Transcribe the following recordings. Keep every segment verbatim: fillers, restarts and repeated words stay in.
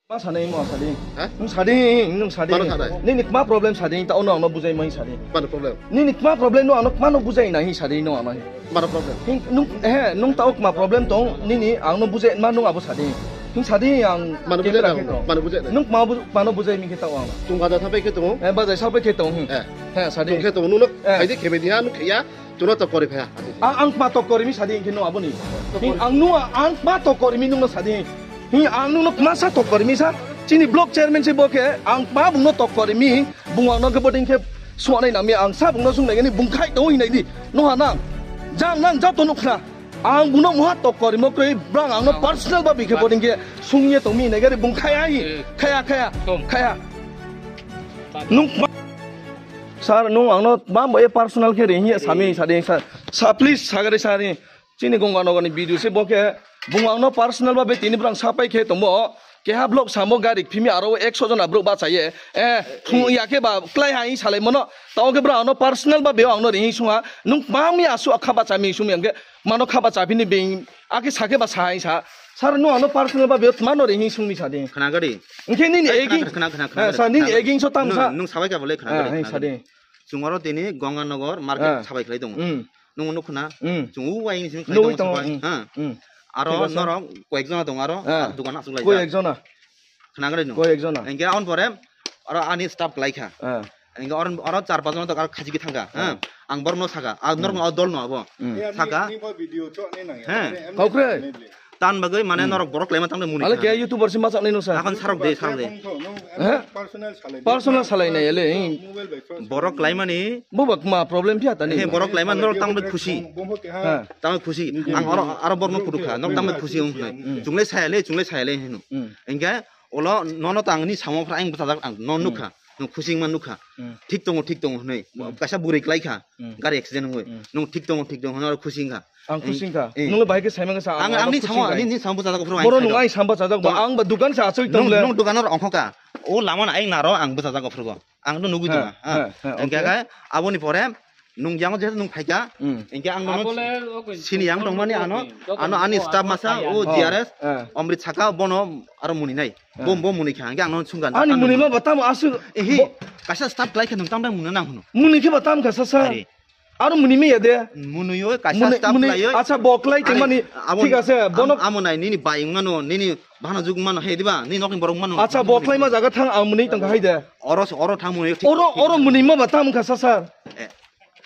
Ma sanai mo sadi. Ha? Nung sadi, nung sadi. Mano sanai? Nini kma problem sadi, ta ono ang no bujai mai sadi. Mano problem? Nini kma problem no ang no kma no bujai nai sadi no ang no. Mano problem? Hing, nung, he, nung ta o kma problem tong, nini ang no bujai ma nung abo sadi. Hing sadi ang Mano bujai camera nai, khe tong. Mano bujai nai. Nung kma bu-, kma no bujai mi khe ta o ang. Chung bazar sapai khe tong. Eh, bazar sapai khe tong, hing. Eh. He, sadi. Chung khe tong, nung no Eh. Khaidi khebe di ha, nung khe ya. Chuna tokori phaya. Ang, ang kma tokori mi sadi hing khe no abo ni. Hing ang nung, ang kma tokori mi nung no sadi. Hing ang nung no kma sa tokori mi sa. Chini block chairman se bo khe ang kma bung no tokori mi. Bung ang no khe bodei khe suanai nang mi ang sa bung no sung nai ni bung khai tong hing nai di. No ha nang. Jang nang joto nuh khna. Ang bung no muha tokori mo kroi brang ang no personal ba bi khe bodei khe sung ye tong mi nai gari bung khai ai. Khaya, khaya. Khaya. Nung kma Sir, nung ang no bam bo ye personal khe ri hing ye sami sadi, sir. Sa, please, sagari sari. Chini Gonganagar ni video se bo khe, bung ang no personal ba be tini brang sapai khe tongmo. Keha block samo gari phimi aro ekso jona brouh bacha ye. Eh, thung ya khe ba klái ha hing salai mono. Tao khe brang ang no personal ba be ang no ri hing sung ha. Nung bam mi asu akha bacha mi sung yang khe. Mano kha bacha phini being, akhe sa khe ba sa hai sa. Sir, nung ang no personal ba be tma no ri hing sung mi sadi. Khna gari. Hing khe nini Eh, eging. Khna, khna, khna, khna, Eh, khna, sir, nini khna. Eging so tam Nung, sa. Nung sabai kha bo le khna Ah, gari, hing khna sadi. Gari. Chung aro tini Gonganagar market Ah. Sabai khlai tong. Hmm. Nung nuh khna. Hmm. Chung uai ni simi khlai Nugwi tong tongo, sabai. Hmm. Ha. Hmm. Aro Thik ase. Norok koyek jona tong aro Ah. Dukan asuk lai Koyek jak. Jona. Khna gari nung. Koyek jona. Hing khe aon pore aro ani staff khlai kha. Ah. Hing khe aro, aro char pas jona to aro khachi khe thang kha. Ah. Ha. Ang borok no saka. Ah, norok no dol no abo. Hmm. Saka. Ni, ni bo video chok ni nang ya. Ha. Mane, Kau kre. Mane, Tan bagwi mane Hmm. norok borok khlaima tang de muni Ale kha. Khe YouTuber se ma chak nai no sa. Akhon sarok de, sarok de. Bung tho, nung He? Personal salai de. Personal salai nai le, hmm. Mobile bai personal. Borok khlaimani. Bo ba kma problem phiya tani. He, borok khlaima norok tang de khusi. Bung, bung bo keha. Ha. Tang de khusi. Hmm. Ang oro, aro borok no phudu kha. Norok tang de khusi wng khnai. Hmm. Chungle saya le, chungle saya le hino. Hmm. Hingkhe olo nono tang ni samo phra ang bwsajak ang no Hmm. nukha. Nung khusi wngma nukha. Hmm. Thik tongo, thik tongo hwnwi. Hmm. Kaisa bwrwi klai kha. Hmm. Gari accident wngwi. Hmm. Nung thik tongo, thik tongo hwnwi aro khusi wngkha. Ang khusi wngkha. Eh. Nungno bahai khe saimang kha sa, ang, ang ni samo, ni, ni samo bwsajak phuru ang. Boro nung ai sam bwsajak ba, ang ba dukan sa achoi tong le. Nung dukan oro ongkha kha. O lama na ang naro ang bwsajak phuru go. Ang no nugwi tong. Ha, ha, ha, hingkhe okay. Aboni pore nung yang je nung phaikha. Hmm. Hingkhe ang no sini yang tongmani ano, ano ani staff masa o G R S, Omrit saka bono aro muni nai. Bo, bo muni kha, hingkhe ang no sungkha. Ani muni ma ba tamo aswk. Ehi, kaisa staff klai khe nung tamo muni nang hwno. Muni khe ba tam kha sa sa. Aro muni mi ya de. Muni yo kaisa staff klai yo. Acha bo klai tongmani. Thik ase, bono amo nai nini bai wngmano, nini bahana jug mano, he diba, nini nokni borok mano. Acha bo klai ma jaga thang ang muni tong kha hai de. Oro se, oro thang muni. Oro, oro muni ma ba tam kha sa sa.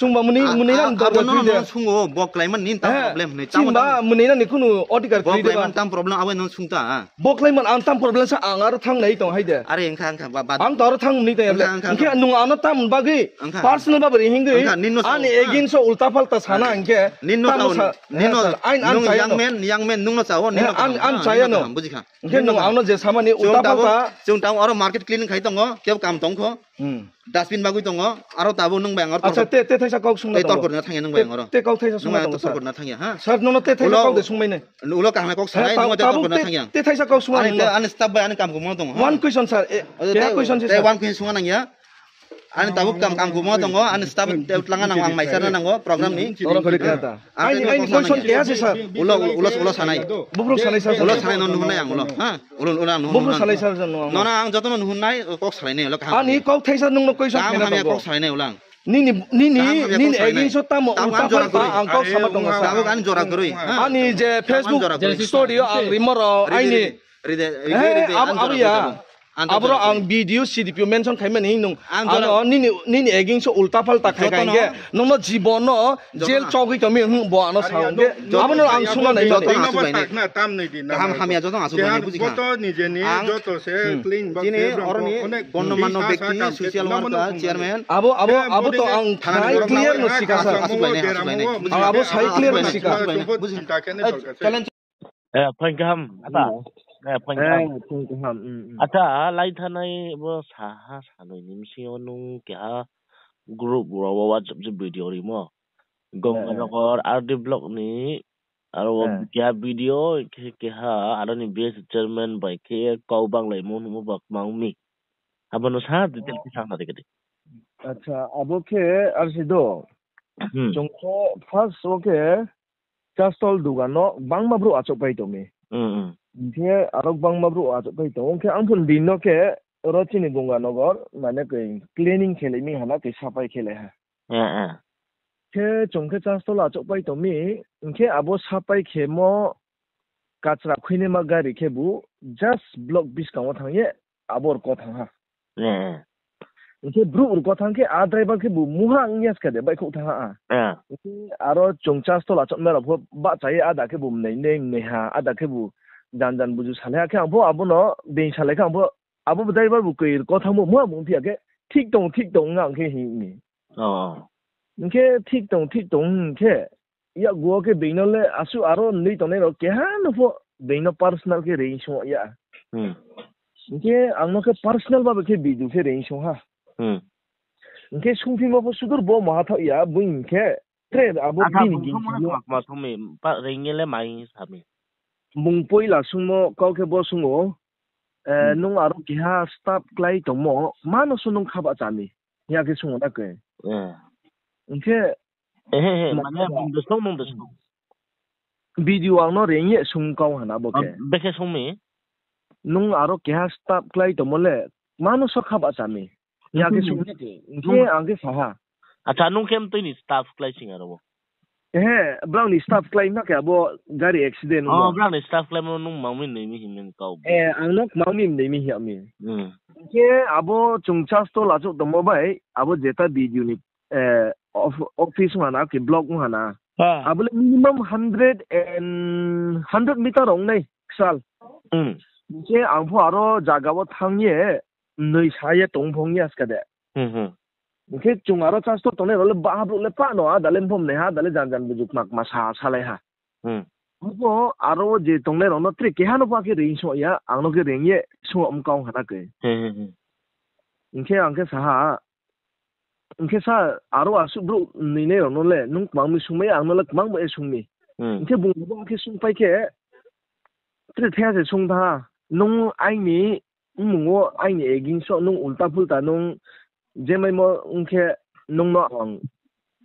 Chungba muni, muni nang dor abo no, no sungo, bo klai man nini tam problem hwnwi. Chimba muni nang ni kunu odhikar kwrwi de ba. Bo klai man tam problem, abo no sungta. Bo klai man ang tam problem sa ang aro thang nai tong hai de. Are wngkha, wngkha, ba, ba. Ang to aro thang muni tong ya le. Wngkha, wngkha, wngkha. Hingkhe nung ano tam bagwi personal ba bari hingwi ani against o ulta palta sana hingkhe. Nino tam tamo sa, nino, ain, ain nung chaya no. Young man, young man, nungno chao, nino kaham, ang chaya no. Bujikha. Hingkhe nung ano je samani ulta palta. Chwng tabuk oro market clean khai tongo, kebo kam tongkho. Hmm. Dustbin bagwi tongo, aro tabuk nung bai ang oro. Acha, te, te thaisa kok sungna tongo. Te torkor na thangya nung bai ang oro. Te kok thaisa sungna tongo, sir. Torkor na thangya, ha? Sir, nono te thaisa kok de sungmai nai. Ulo kaham kok sanai, nung te torkor na thangya. Te thaisa kok sungna tongo. Ani staff bai ani kam kok ma tongo, ha? One question, sir. One question, sir. One question sungna nangya. Ani tabuk kam, kam kumo tongo, ani staff te utlanga nango, ang maisarna nango, program ni. Oro khori kha ta. Aini, aini question keha se sir. Ulo, ulo, ulo sanai. Buphuru sanai sir. Ulo sanai no nuhunai ang ulo. Ha? Ulo, ulo ang nuhunai. Buphuru sanai sir no. Nono ang jotono nuhunai, kok salai nai ulo kaham. Ani kok thaisa nungno question kaham khe na hamya tongo. Kok salai nai ulo ang. Nini, nini, nini against o tamo ulta palta ang kok sama tongo sir. Tabuk ani jora kwrwi. Ani je Facebook story o ang rimo rao, aini. Ride, ride, ride, abo ya. Aboro ang video C D P O mention khaimani nung. Ano nini, nini against o ulta palta khai khai hingkhe nungno jibon no jail chogwi tongmi hwn bo ano sa hingkhe. Abono ang sungna nai mani. Kaham hamya joto asuk nai bujikha. Ang chini oroni gonnomanno bekti, social worker, chairman. Abo, abo, abo to ang sai clear no sikha sir. Asuk lainai, asuk lainai. Abo sai clear no sikha. Challenge Eh, phaing kaham, ata. Eh, phaing kaham. Eh, phaing kaham, mm, mm. Ata, lai thanai bo saha sanoi ni bsing o nung keha group rao wo WhatsApp je video rimo. Gonganagar R D block ni, aro wo keha video, khe keha, aro ni B S chairman bai khe kau banglaimo hwnmo ba kmang mi. Abo no sa detail khe sa na de kadi. Acha, abo khe R C do. Hmm. Chung khe first wo khe, Chastol dugan no bangma brouh achouhpai tong mi. Hmm, hmm. Hing khe aro gbangma brouh achouhpai tong ou. Hing khe ang pho bini no khe oro chini Gonganagar, mane khe cleaning khelai mi hana khe sapai khelai ha. Khe chung khe chastol achouhpai tong mi, hing khe abo sapai khemo kachra khuinaima gari khebu just block buskang wo thanng ye abo rko thanng ha. Hing khe brouh rko thanng khe a driver khebu mungha ong ya ska de baihkhouh thanng ha a. Hing khe aro chung chastol achouhma rao pho bahcha ye ada khebu mnai nei mnai ha, ada khebu jan jan buju salai ha khe ang pho abo no being salai khe ang pho abo driver bu koi rko thanngmo mungha bung phi ya khe thik tong thik tong ong ang khe hing mi. Hing khe thik tong thik tong hing khe yakgu wo khe being no le asuh aro nui tongnai rao keha no pho being no personal khe reing sung ya. Hing khe ang no khe personal ba bai khe video khe reing sung ha. Hing khe sungphimo pho sudur bo maha thaoh ya, bung hing khe tre abo bini gingsa no kma kma sung mi, pa reing ye le mai sa mi. Bung poila sungmo kau khe bo sung ou, nung aro keha staff klái tongmo, ma no se nung kha bahcha mi? Hing ya khe sung ou na khe. Hing khe video ang no reing ye sung kau hana bo khe. Bekhe sung mi? Nung aro keha staff klái tongmo le, ma no se kha bahcha mi? Hing ya khe sung ou na khe. Hing khe ang khe sa ha. Acha, nung khe mtui ni staff klái sing aro bo? Ehe, brao ni staff klái na khe abo gari accident o. Brao ni staff kláimo no nung kmang mi mnoi mi hing mi kau. Ang no kmang mi mnoi mi hing ya mi. Hing khe abo chung chastol achouh tongmo bai, abo jeta video ni office ong hana khe block ong hana. Abo le minimum hundred and, hundred meter ong nai kchal. Hing khe ang pho aro zaga wo thanng ye, mnoi sa ye tong phong ya ska de. Hing khe chung aro chastol tongnai rao le baha brouh le pah no ada le mphom nai ha, ada le jan jan buju kma kma sa salai ha. Abo aro je tongnai rao no tre keha no pho khe reing sung ya, ang no khe reing ye sung ou mkau hana khe. Hing khe ang khe sa ha, hing khe sa, aro asuh brouh nui nai rao no le nung kmang mi sung mai, ang no le kmang bo ye sung mi. Hing khe bung bo khe sungpai khe, tre thaiha se sung thanng ha, nung aini mmung wo aini against wo nung ulta phulta nung jemaimo ong khe nung no ang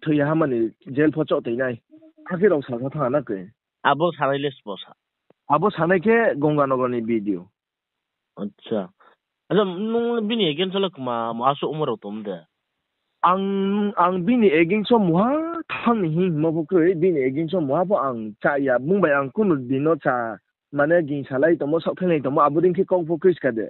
thoi ya ha mani jail pho choh toi nai. Akhe rao sa sa thanng ha na khe. Abo sanai le sbo sa? Abo sanai khe Gonganagar ni video. Acha, nung bini against wo le kma mungha souhmo rao tong de? Ang, ang bini against wo mungha thanng ni hing hingmo pho kroi, bini against wo mungha pho ang chá ya, bung bai ang kuno din no chá, mane gingsalai tongmo, saohphailai tongmo, abo dei khe kau pho kroi ska de.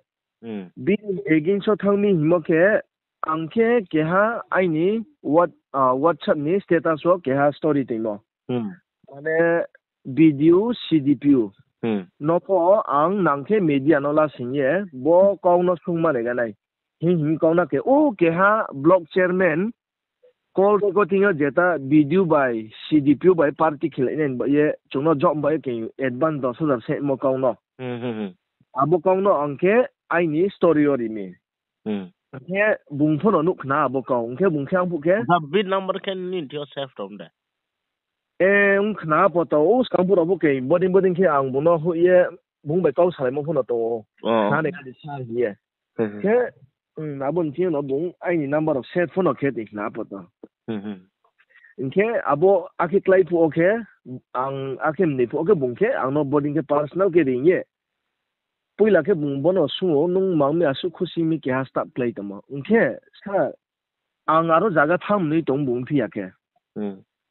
Bini against wo thanng mi hingmo khe, ang khe keha aini WhatsApp ni status wo keha story toimo. Mane video C D P O no pho ang nang khe media no lasing ye bo kau no sungma nai ga nai. Hing hing kau na khe, o keha block chairman call recording yo jeta video bai C D P O bai party khelai nai ba ye chung no job bai ye khe advance dos hajar se mo kau no. Abo kau no ang khe aini story yo ri mi. Hing khe bung pho no nuh khna abo kau, hing khe bung khe ang phuh khe, bini number khe nini thing yo save tong de? E, ong khna poto, o skang phuh rao pho khe bodei bodei khe ang bung no hoih ye, bung bai kau salaimo pho no tong ou. Khna ni kadi sa hing ye. Khe, abo ni thing yo no bung aini number rao save pho no khe tong khna poto. Hing khe abo akhe klái phuh wo khe, ang akhe mnoi phuh wo khe bung khe ang no bodei khe personal khe reing ye. Poila khe bung bo no sung ou, nung mang mi asuh khusi mi keha staff klái tongmo. Hing khe sa, ang aro zaga thanng mnoi tong bung phi ya khe.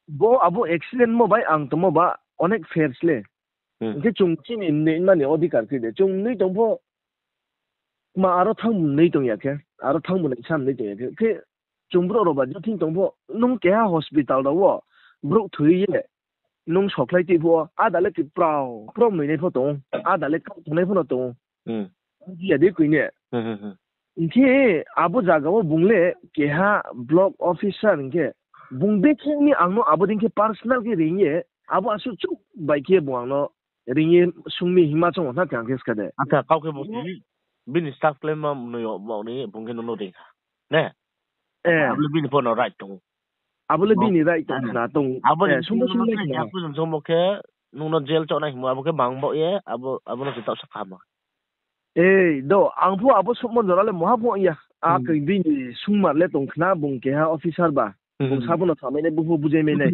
Bo abo accident mo bai ang tongmo ba onek fair le. Hing khe chung chini mnoi mani odhikar khe de. Chung mnoi tong pho, ma aro thanng mnoi tong ya khe, aro thanng mnoi sa mnoi tong ya khe. Khe chung brouh rao ba je thing tong pho, nung keha hospital rao wo brouh thoi ye, nung sokhlai tui pho, ada le kprao, kprao mnoinai pho tong ou, ada le kau tongnai pho no tong ou. Ang ya dei koi ne. Hing khe abo zaga wo bung le keha block officer hing khe, bung bekhe ni ang no abo dei khe personal khe reing ye, abo asuh chouh bai khe bung ang no reing ye sung mi hingma choung ou na khe ang khe ska de. Acha, kau khe bo bini staff kláima mnoi yo bung ni bung khe nung no reing kha. Ne? Abo le bini pho no right tong ou. Abo le bini right tong khna tong ou. Abo ni sungmo sungmo khe, nung no jail choh nai hingmo abo khe bang baoh ye, abo no se taoh sa kha ma. E, do, ang pho abo sungmo jora le mungha pho ya. Akhe bini sungmar le tong khna bung keha officer ba. Bung sa pho no samai nai, bung pho bujai mai nai.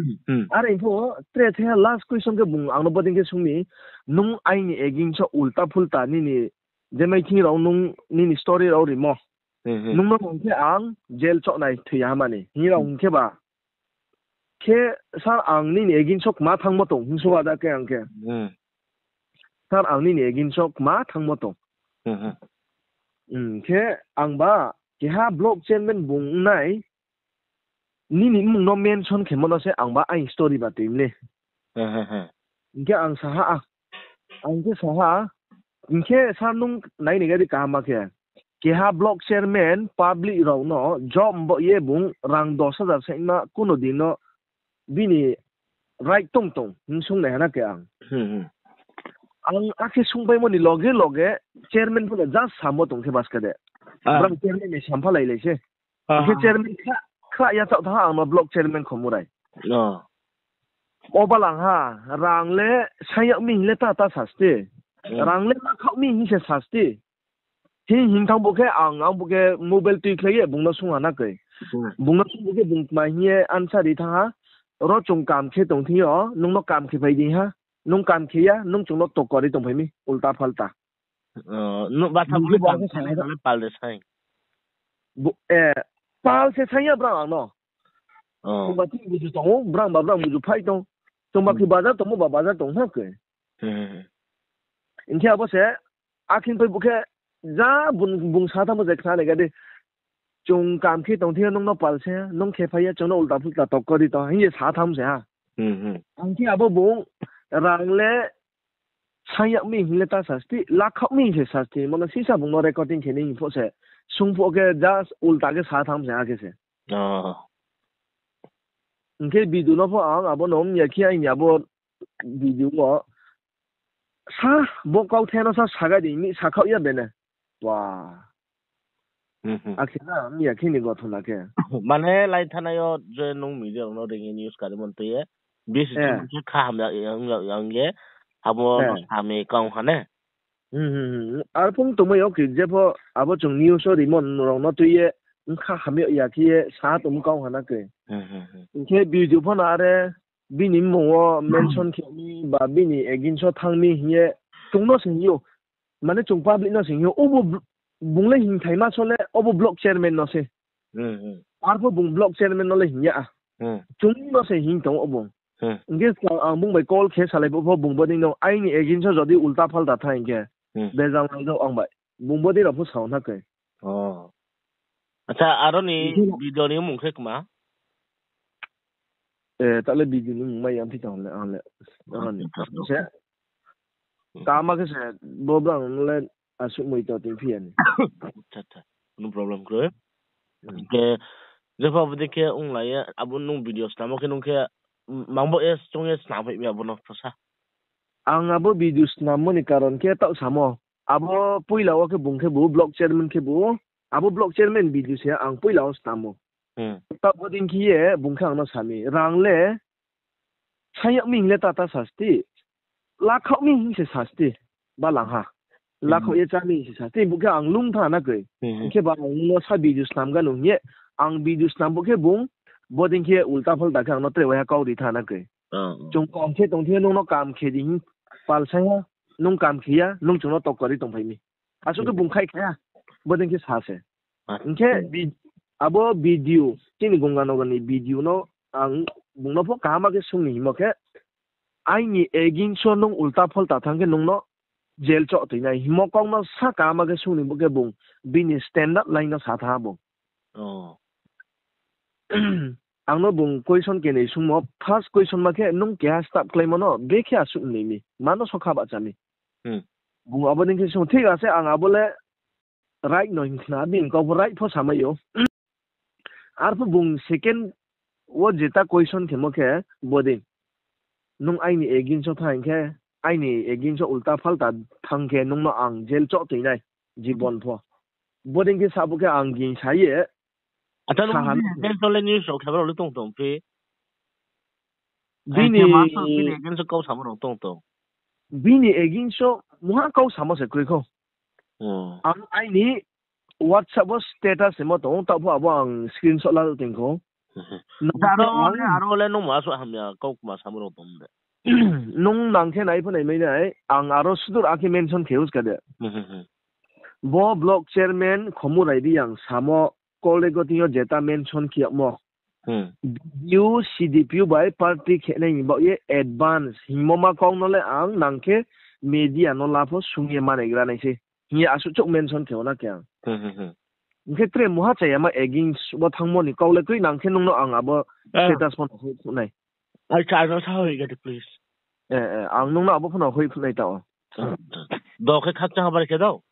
Are pho tre the last question khe bung ang no bodei khe sung mi, nung aini against wo ulta phulta nini jemai thing rao nung nini story rao rimo. Nung no hing khe ang jail choh nai thoi ya ha mani hing rao hing khe ba. Khe sir ang nini against wo kma thanngmo tong hing sung ada khe ang khe. Sir ang nini against wo kma thanngmo tong. Khe ang ba keha block chairman bung ong nai, nini mmung no mention khemo no se ang ba aini story ba tui mle. Hing khe ang sa ha, ang khe sa ha, hing khe sir nung nai ni gadi kaham ma khe. Keha block chairman public rao no job bo ye bung rang dos hajar saima kuno din no bini right tong tong hing sung nai ha na khe ang. Ang akhe sungpaimo ni loge loge chairman pho no just samo tong khe baska de. Brang chairman ni sampha lai lai se. Hing khe chairman kha, kha ya taoh thanng ha ang no block chairman khomurai. O balang ha, rang le saing yag mi hing le ta ta sasti. Rang le ma khaoh mi hing se sasti. Hing hing thanng bo khe ang, ang bo khe mobile tuikhlai ye bung no sung ha na khe. Bung no sung bo khe bung tma hing ye answer ri thanng ha. Ro chung kam khe tong thing yo, nung no kam khe phai di ha. Nung kam khe ya, nung chung no tokori tongphai mi, ulta phalta. Nung ba sa bung le kam khe nai sa le pal de saing. Pal se saing ya brang ang no. Chungba chini buju tong ou, brang ba brang buju phai tong. Chungba khe bazar tongmo ba bazar tong ha khe. Hing khe abo se, akhe phai bo khe, ja bung, bung sa thanngmo se khna nai ga di. Chung kam khe tong thing yo nung no pal se, nung khe phai ya, chung no ulta phulta tokori tong, hing ye sa thanng se ha. Ang khe abo bung, rang le, saing yag mi hing le ta sasti, lakhaoh mi hing se sasti, mano sisa bung no recording khe ni hing pho se, sung pho khe just ulta khe sa thanng se ha khe se. Hing khe video no pho ang abo no mya khe aini abo video wo sa bo kauthai no sa sagai di, mi sakhaoh ya bene. Wa. Akhe na, mya khe ni gothona khe. Mane lai thanai yo je nung media rao no ring ye news kari mon tui ye. Bisi chung khe kha hamya yang, yang, yang ye. Abo no sami kau ha ne. Arphuh tongmai yo khe jepho abo chung news wo rimo rao no tui ye, bkha hamya ya khe ye sa tongmo kau ha na khe. Hing khe video pho no are bini mmung wo mention khe mi ba bini against wo thanng mi hing ye chung no se hing ou. Mane chung public no se hing ou, obo bung le hingthaima so le, obo block chairman no se. Arphuh bung block chairman no le hing ya. Chung no se hing tong ou bung. Hing khe ang bung bai call khe salai bo pho bung bodei no aini against wo jodi ulta phalta thanng hing khe, bejal nai rao ang bai. Bung bodei rao pho sao na khe. Acha, aro ni video ni mmung khe kma? Taoh le video ni mmung mai ya phi tong le, ang le. Kaham khe se, bo brang le asuh moi to tong phi ya ni. Acha, acha. Kuno problem kroi. Hing khe, jepho abo dei khe onglai ye, abo nung video snamo khe nung khe, mang bo ye, choung ye snam phai mi abo no pho sa. Ang abo video snammo ni karon khe taoh samo. Abo poila wo khe bung khebu block chairman khebu, abo block chairman video se ang poila wo snamo. Taoh bodei khe ye bung khe ang no sa mi, rang le, saing yag mi hing le ta ta sasti, lakhaoh mi hing se sasti, balang ha. Lakhaoh ye chá mi hing se sasti, bo khe ang lung tha na khe. Hing khe ba ang no sa video snam ga nung hing ye, ang video snam bo khe bung, bodei khe ulta phalta khe ang no tre waiha kau ri tha na khe. Chung kam khe tong thing yo nung no kam khe di hing pal saing ha, nung kam khe ya, nung chung no tokori tongphai mi. Asuh khe bung khai khe ha, bodei khe sa se. Hing khe abo video, chini Gonganagar ni video no ang bung no pho kaham khe sung ni hingmo khe, aini against wo nung ulta phalta thanng khe nung no jail choh tui nai hingmo kau no sa kaham khe sung ni bo khe bung bini standard line no sa tha bung. Ang no bung question kenoi sungmo, first question ma khe, nung keha start kláimo no bekhe asuh ni mi, mano sokha bahcha mi. Bung abo dei khe sung, thik ase, ang abo le right no hing khna, bini kau pho right pho samai ou. Arphuh bung second wo jeta question khemo khe, bodei, nung aini against wo thanng khe, aini against wo ulta phalta thanng khe, nung no ang jail choh tui nai, jibon pho. Bodei khe sa bo khe ang gingsa ye, Acha, nung bini against wo le news rao khe brao le tong tong phi? Bini against wo kau samo rao tong tong. Bini against wo mungha kau samo se kroi kho. Ang aini WhatsApp wo status himo tong, taoh pho abo ang screenshot la tong kho. Aro le nung ma asuh hamya kau kma samo rao tong de. Nung nang khe nai pho naimai nai, ang aro sudur akhe mention khe uska de. Bo block chairman Khomu Rai Reang samo, Kolgati yo jeta mention khe yagmo. BDO, CDPO bai party khe nai ni baoh ye advance hingmo ma kau no le ang nang khe media no la pho sung ye manaigra nai sei. Hing ye asuh chouh mention khe o na khe ang. Hing khe tre muha chaya ma against wo thanngmo ni kau le kroi, nang khe nung no ang abo status pho no hoih khouh nai. Acha, ano sa hoih ga di, please. Ang nung no abo pho no hoih khouh nai ta o. Do khe khakchang ha bai khe dao.